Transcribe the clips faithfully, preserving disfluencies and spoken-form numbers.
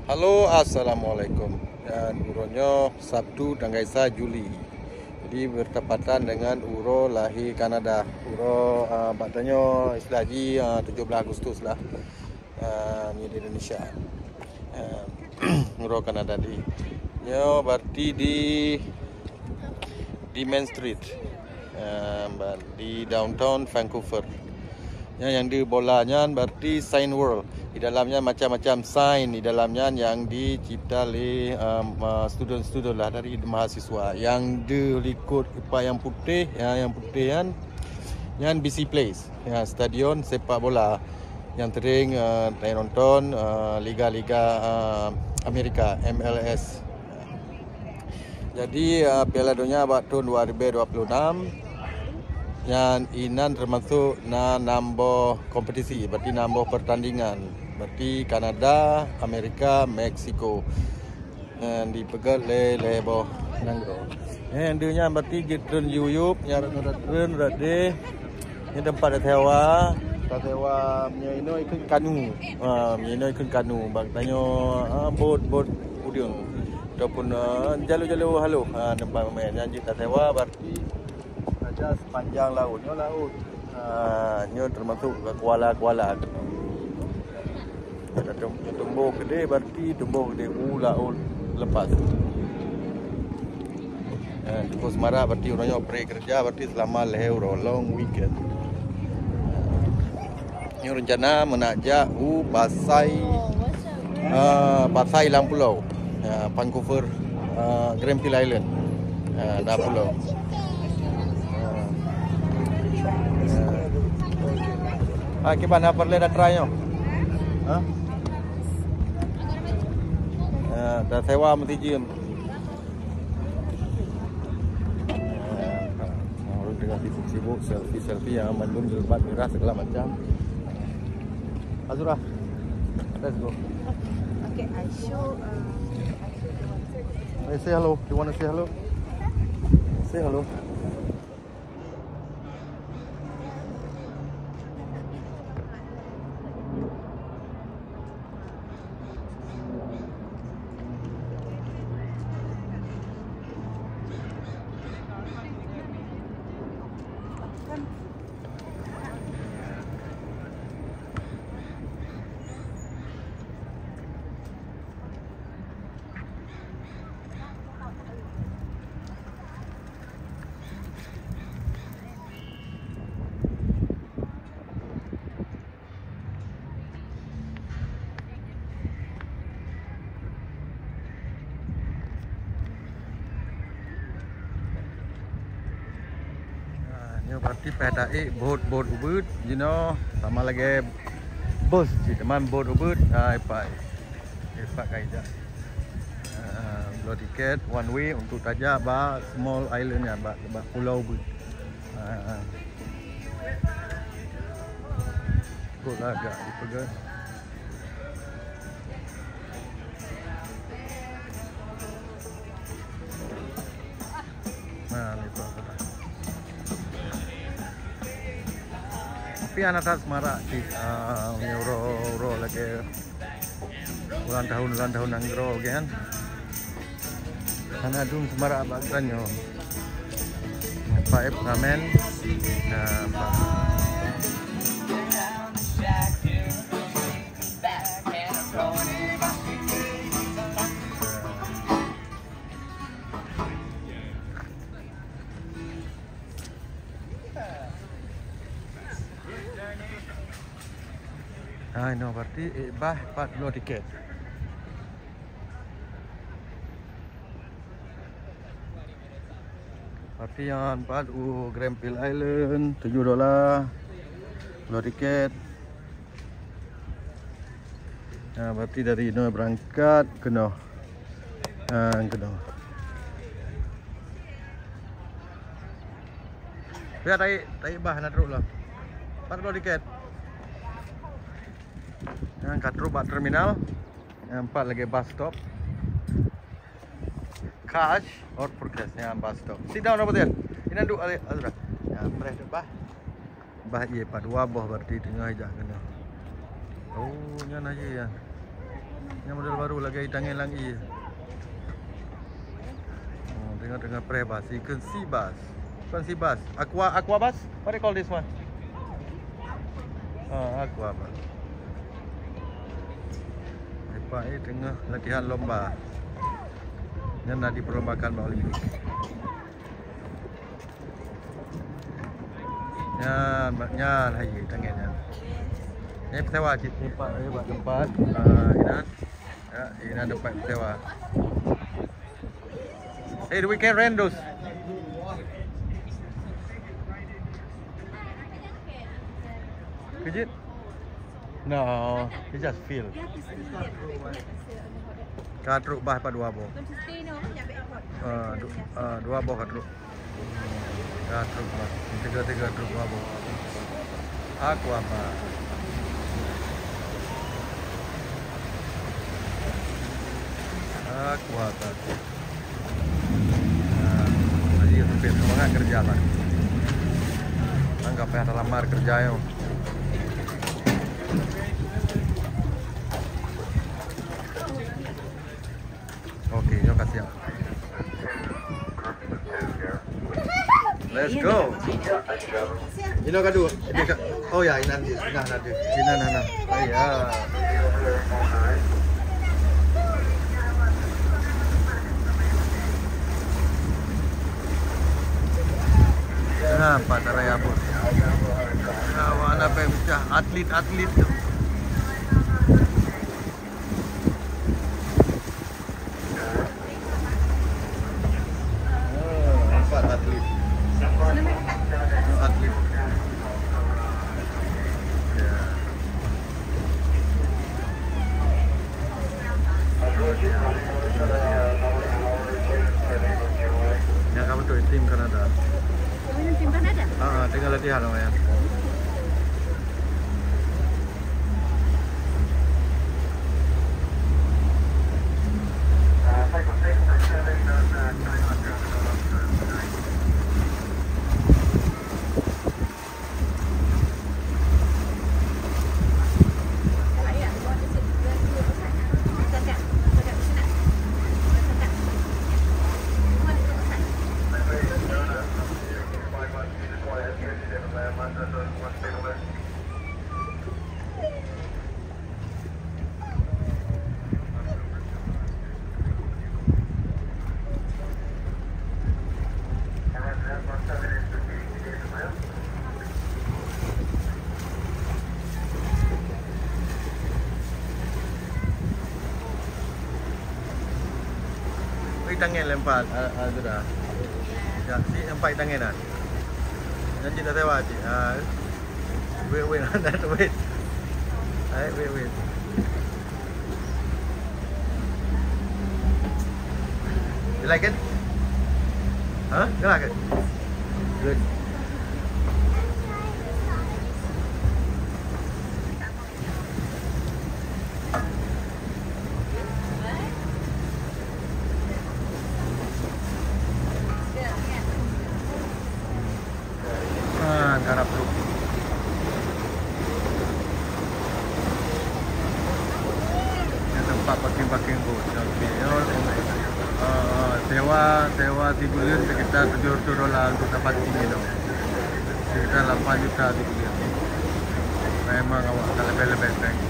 Halo, assalamualaikum. Dan uroe nyoe Sabtu tanggai sa Juli. Jadi bertepatan dengan uroe lahé Kanada. Uroe, ah, bak tanyoe istilah jih, ah, tujoh blaih Agustus lah. Ah, ni di Indonesia. Ah, uroe Kanada di. Nyoe berarti di, di Main Street. Ah, ba-, di downtown Vancouver. Nyan nyang di bola nyan berarti Sign World. Di dalam nyan macam-macam sign di dalam nyan yang dicipta lé, um, uh, student-student lah dari mahasiswa. Yang di likot ipak yang putih, ya, yang putih nyan, nyan B C Place. Ya, stadion sepak bola yang sering, uh, tanonton, uh, liga-liga, uh, Amerika, M L S. Jadi, ah, Piala Donya bak thon dua ribu dua puluh enam, nyan inan teumasok na nam boh kompetisi, berarti nam boh pertandingan. Berarti Kanada, Amerika, Meksiko. Nyan dipeugét lé lhèe boh nanggroe. Nyan deuh nyan berarti jeuet treun yub-yub, nyan rot treun rot deh. Nyan teumpat tasewa, tasewa meunyoe inoe ikheun kanu. Ha, meunyoe inoe ikheun kanu. Bak tanyoe, ha, bot, bot udeueng. Ataupun, ha, jalur-jalur halôh, ha, teumpat peumain. Nyan jeuet tasewa, berarti saja sepanjang laôt. Nyoe laôt. Ha, nyoe teumasok kuala-kuala. Nyoe tumbôh keudeh, berarti tumbôh keudeh u laôt lepas. Eh, Teungku Seumarak berarti uroe nyoe pre kerja, berarti selama lhèe uroe, long weekend. Nyoe rencana meunak jak u Pasai, eh, Pasai Lam Pulo, eh, Vancouver, eh, Granville Island. Eh, na pulo. Eh, eh. Ah, kiban na peureulèe atra nyoe? Ha? Eh, tasewa meusti jeuem. Eh, ureueng tengah sibuk-sibuk, selfie-selfie, nyang mandum jilbab mirah segala macam. Azura, let's go. Okay, I show, uh, I show the one. Hey, say hello. You wanna say hello? Say hello. Ha, nyoe berarti payah taék bot-bot ubit jinoe sama lagèe bus cit, teuma bot ubit, ha, ipak. Ipak ka ijak. Ha, bloe tiket one way untuk tajak bak small island nyan, bak, bak pulo ubit. Ha, ha. Kot lagak dipeugah. Nah, itu apa dah? Tapi aneuk that seumarak cit, ah, uroe-uroe lagèe ulang tahun, ulang tahun nanggroe kan. Hana dum seumarak bak geutanyoe. Paép pengamen. Nah, Pak. Ha, inoe berarti, eh, bah pat bloe tiket. Berarti nyan pat u Granville Island, tujoh dolar. Bloe tiket. Ha, berarti dari inoe berangkat keunoe. Ha, keunoe. Payah taék, taék bah na trok lah. Pat bloe tiket. Nyan ka trok bak terminal. Nyan pat lagèe bus stop. Cash or for cash, nyan bus stop. Sit down over there. Inan duek, Azra. Nyan preh bah. Bah ié pat dua boh berarti teungoh ijak keunoe. Oh, nyan aja ya. Nyan model Baru lagèe tangen lam ie. Oh, teungoh-teungoh preh bus, ikon sea bus. Bukan sea bus, aqua, aqua bus? What do you call this one? Ah, aqua bus. Lepas ni teungoh latihan lomba. Nyan na diperlombakan bak Olimpik. Nyan, nyan hai tangen nyan. Ni pesawat cit tempat, eh, bak tempat. Ah, inan. Ya, inan tempat pesawat. Hey, we can rent those. Could you? No, he just feel. Ka trok bah pa dua boh. Ah, du-, ah, dua boh ka trok. Ka trok bah. Tiga-tiga trok dua boh. Aku apa? Aku apa? Ah, jadi sempit semangat kerja lah. Anggap ya dalam mar kerja yo. Oke, nyoe ka siap. Let's go. Inoe ka duek. Ini ka, oh ya, inan, inan ada. Inan, inan. Oh ya. Nah, Pak Taraya, Bos. Nah, awak nak pecah atlet-atlet tu. Oh, nampak atlet. Atlet. Ya. Nyan ka beutôi tim Kanada. Oh, nyan tim Kanada? Ha, ha, teungoh latihan awaknyan. Oi, tangen lempar, ah, ah, sudah. Ya, si empat tangen dah. Janji dah lewat, cik. Ah. Wait, wait, wait. Hai, wait, wait. You like it? Huh? You like it? Good. Ah, karab truk. Ini tempat parking-parking bus. Okey. Ah, sewa, sewa si buleuen sekitar tujuh ratus dolar untuk dapat sini tu. Sekitar lapan juta si buleuen. Memang awak tak lebih-lebih, thank you.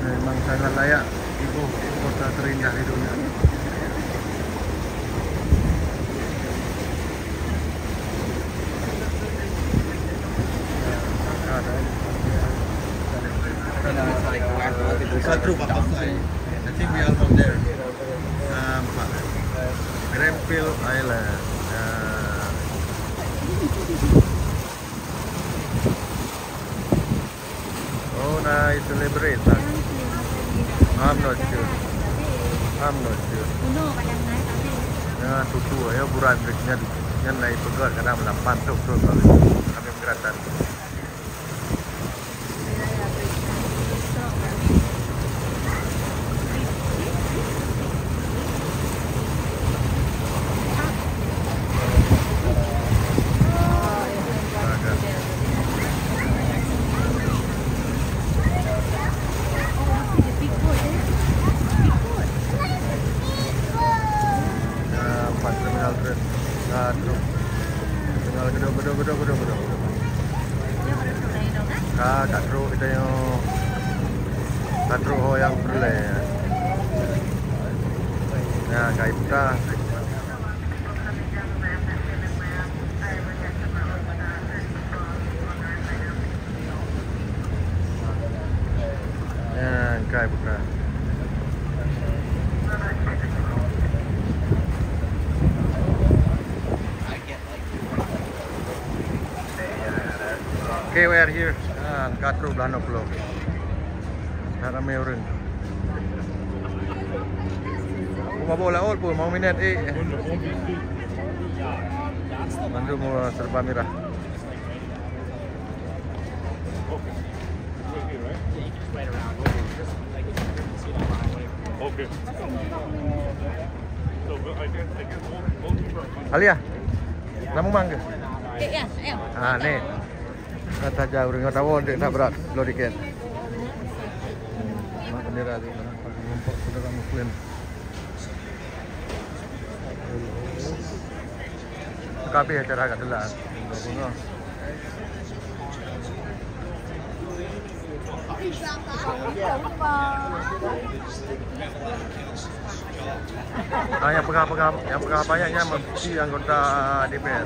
Memang sangat layak iboh kota terindah di dunia. Satu pasai. I think we almost there. Nampak. Granville Island. Ah. Oh, na celebrate lah. I'm not sure. I'm not sure. Ya, tutu ya, buran nyan, nyan naik pegat kadang lapan tu, tu kali. Kami beratan. Ah, ka trok kita nyoe. Ka trok ho nyang peureulèe. Ya, ka ibuta. Ya, ka ibuta. Okay, we are here. Ah, ka trok blah noe pulo. Ka ramé ureueng. Aku mabok laôt pun, mau minat, eh. Mandum serba mirah. Okay. Alia, kamu mangga? Eh, ya, ya. Ah, ni. Kata jauh dengan tahu dek tak berat, lo dikit. Mak bendera tu, nampak saudara Muslim. Kabeh acara kat dalam. Ah, yang pegang-pegang, yang pegang banyak nyan mesti anggota D P R.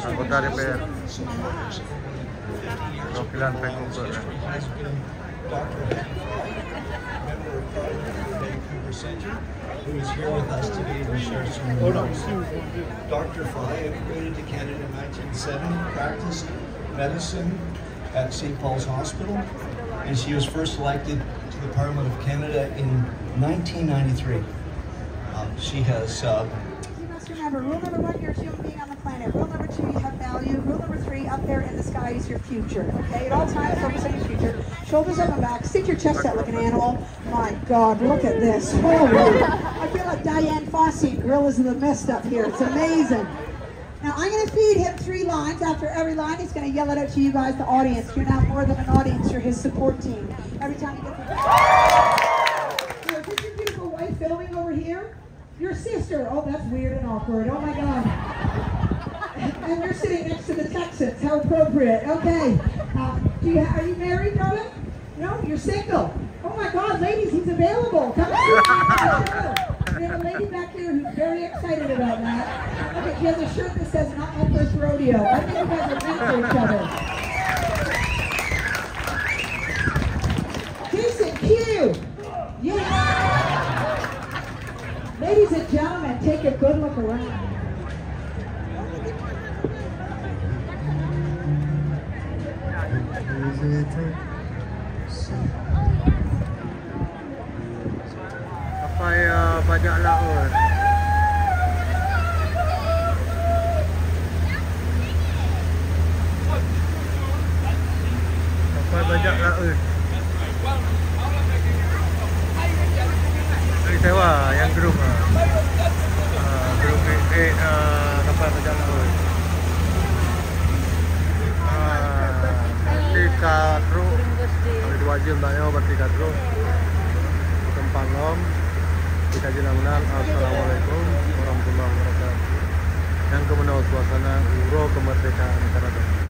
Anggota D P R. Perwakilan Vancouver. Doctor Fai, member of Parliament for Vancouver Centre, who is here with us today to share some remarks. Doctor Fai immigrated to Canada in nineteen seventy, practiced medicine at Saint Paul's Hospital, and she was first elected to the Parliament of Canada in nineteen ninety-three. Um, she has uh, You must remember, rule number one here is human being on the planet. Rule number two, you have value. Rule number three, up there in the sky is your future. Okay? At all times, focus on your future. Shoulders up and back. Stick your chest out like an animal. My God, look at this. Holy. I feel like Dian Fossey, Gorillas in the Mist up here. It's amazing. Now, I'm going to feed him three lines. After every line, he's going to yell it out to you guys, the audience. You're now more than an audience. You're his support team. Every time you get the... Now, is this your beautiful wife filming over here? Your sister. Oh, that's weird and awkward. Oh, my God. And you're sitting next to the Texans. How appropriate. Okay. Uh, do you, are you married, darling? No, you're single. Oh, my God, ladies, he's available. Come on. We have a lady back here who's very excited about that. Okay, she has a shirt that says "Not my first rodeo." I think you guys are meant for each other. Jason Q. Yes. Ladies and gentlemen, take a good look around. Sampai, uh, bajak laut. Sampai bajak laut. Dari sewa yang grup, ah. Ah, grup eh, eh, ah, sampai bajak laut. Ah, berarti ka trok. Ada dua jam dah ya, berarti ka trok. Tempat lom. Kita jalan-jalan. Assalamualaikum warahmatullahi wabarakatuh. Nyang keumeunyoe suasana